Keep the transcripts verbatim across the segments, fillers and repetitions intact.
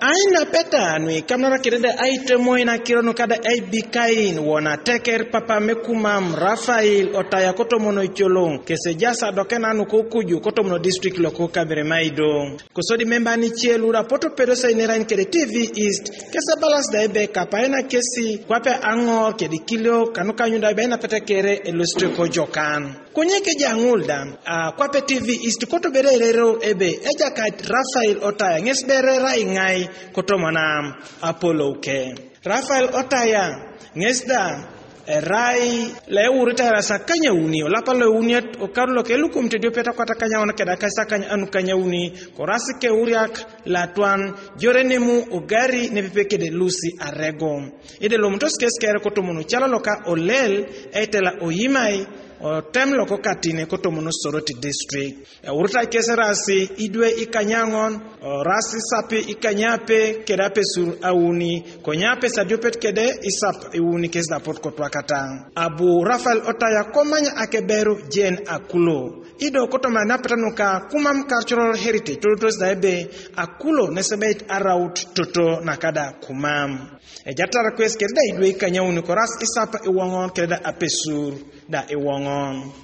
Ainapeta nu ikamanara kede da aitemoi na akiro nuka da aibikain wona teker papa me Kumam Rafael Otaya kotomon Ecoloŋ, kesi ejaas adokenan nuka okuju kotomon district loko Kaberamaido. Kosodi memba nice lu da apotu pedosi ainerain kede T V East, kesi ebalas da ebe kapaina kesi kwape aŋor kede ikiliok kanuka anyun da ebe ainapeta kere elosito kojokan. Konye keja ŋul da, a, kwape T V East kotobere erereu ebe Ejakait Rafael Otaya ŋes bere erai ŋai kotomon apolou ke. Rafael Otaya ŋes da erai lo ewuritai erasi akanyauni olapa loeuniet okaru loke elukumit ediope takwata kanyaŋon keda akais akany anukanyauni, korasi keuriak latwan Jorenemu Ogari nepepe kede Lucy Arego. Ide lomutos kes kere kotomon ocalo loka Olel, eitela Oyimai, otem loko Katine kotomon Soroti district. Eurita kes erasi idwe ikanyaŋon, orasi isapi ikanyape kede apesur auni, konye apesa adiopet kede isap iuni kes da apotu kotwakata. Abu Rafael Otaya komanya akeberu Jane Akulo. Ido kotoma ainapeta nuka Kumam Cultural Heritage tolotos da ebe Akulo nes ebeit araut toto naka da Kumam. Ejatar kwes kede da idwe ikanyauni korasi isap iwoŋon kede da apesur da iwoŋon.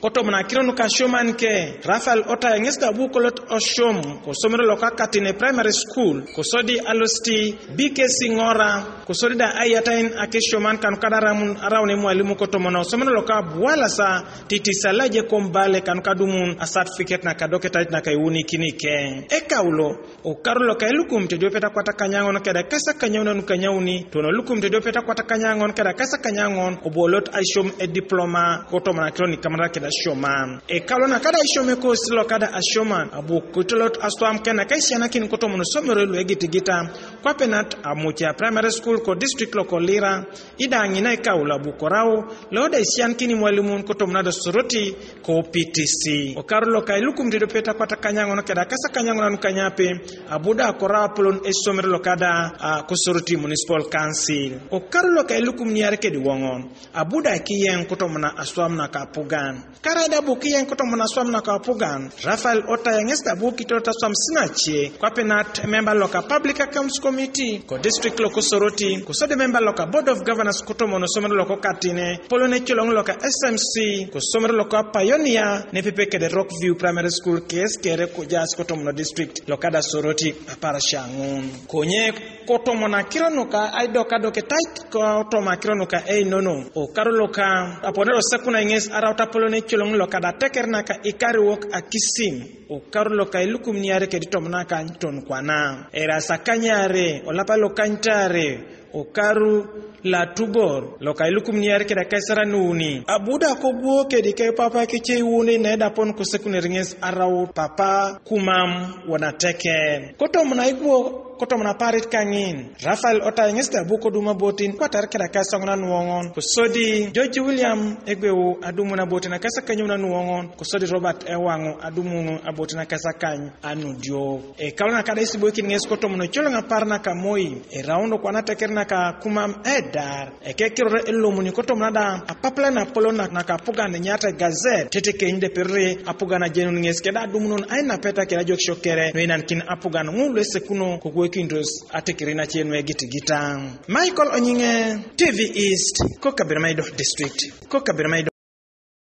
Kotomon akiro nuka asioman ke, Rafael Otaya ŋes da abu kolot osiom kosomero loka Katine Primary School, kosodi alositi B K C Ŋora, kosodi da aiyatain akesioman kanuka da aramun araun emwalimu kotomon osomero loka Bualasa, titi Salaje Kombale kanuka adumun asatifiket naka adoketait naka iunikini ke. Ekaulo, okaru loka elukumit ediope takwata kanyaŋon keda akais akanyauni anukanyauni, toni elukumit ediope takwata kanyaŋon keda akais akanyaŋon, obu olot aisiom ediploma kotomon akiro nu ikamanara keda asioman. Ekaulo naka da aisiom ekosi loka da asioman, abu kitolot aswam kena kaisisianakin kotomon osomero lu egitigita, kwape nat Amuca Primary School ko district loko Lira, ida ŋina ekaulo abu korau lo da isianakin imwalimun kotomon da Soroti ko P T C. Okaru loka elukumit ediope takwata kanyaŋon keda akais akanyaŋon anukanyape, abu da korau apolon esomero loka da, a, ko Soroti Municipal Council. Okaru loka elukum niare kede iwoŋon, abu da kiyeŋ kotomon aswam naka apugan. Karaida abu kiyeŋ kotomon aswam naka apugan, Rafael Otaya ŋes da abu kitolot aswam sinace, kwape nat memba loka Public Accounts Committee ko district loko Soroti, kosodi memba loka Board of Governors kotomon osomero loko Katine, apolon ecoloŋ loka S M C, kosomero loka Pioneer nepepe kede Rock View Primary School, kes kere kojaas kotomon district loka da Soroti aparasia ŋun. Konye kotomon akiro nuka aidokadoketait kotoma akiro nuka einono, okaru loka aponere osekuna ŋes araut apolon ecoloŋ loka da ateker naka ikariwok akisim, okaru loka elukum niare kede itomon akany toni kwana. Erasi akanyare olapa lokanyitare, okaru latubor loka elukum niare kede akaisaran uni, abu da kogwo kede ke papa kece iwuni neda apon kosekuneri ŋes araut papa Kumam wona teker. Kotomon aigwo, kotomon aparit kaŋin, Rafael Otaya ŋes da abu kodum abotin kwatar kede akaisaŋon anuwoŋon, kosodi George William Egweu adumun abotin akaisakanyaun anuwoŋon, kosodi Robert Ewaŋu adumun abotin akaisakany anudio. Ekalo naka da isiboikin ŋes kotomon ecoloŋ apar naka moi, eraun do kwana ateker naka Kumam edar, ekekiror elomuni kotomon da apapala napolon na-, naka apugan enyarite gazet, tetekeny da eperere apugan ajenun ŋes keda adumunun ainapeta keda ajokisio kere nuinanakin apugan ŋul lu esekuno kogwoikintos atekerin ace nuegitigita. Michael Onyiŋe, T V East, ko Kaberamaido District, ko Kaberamaido.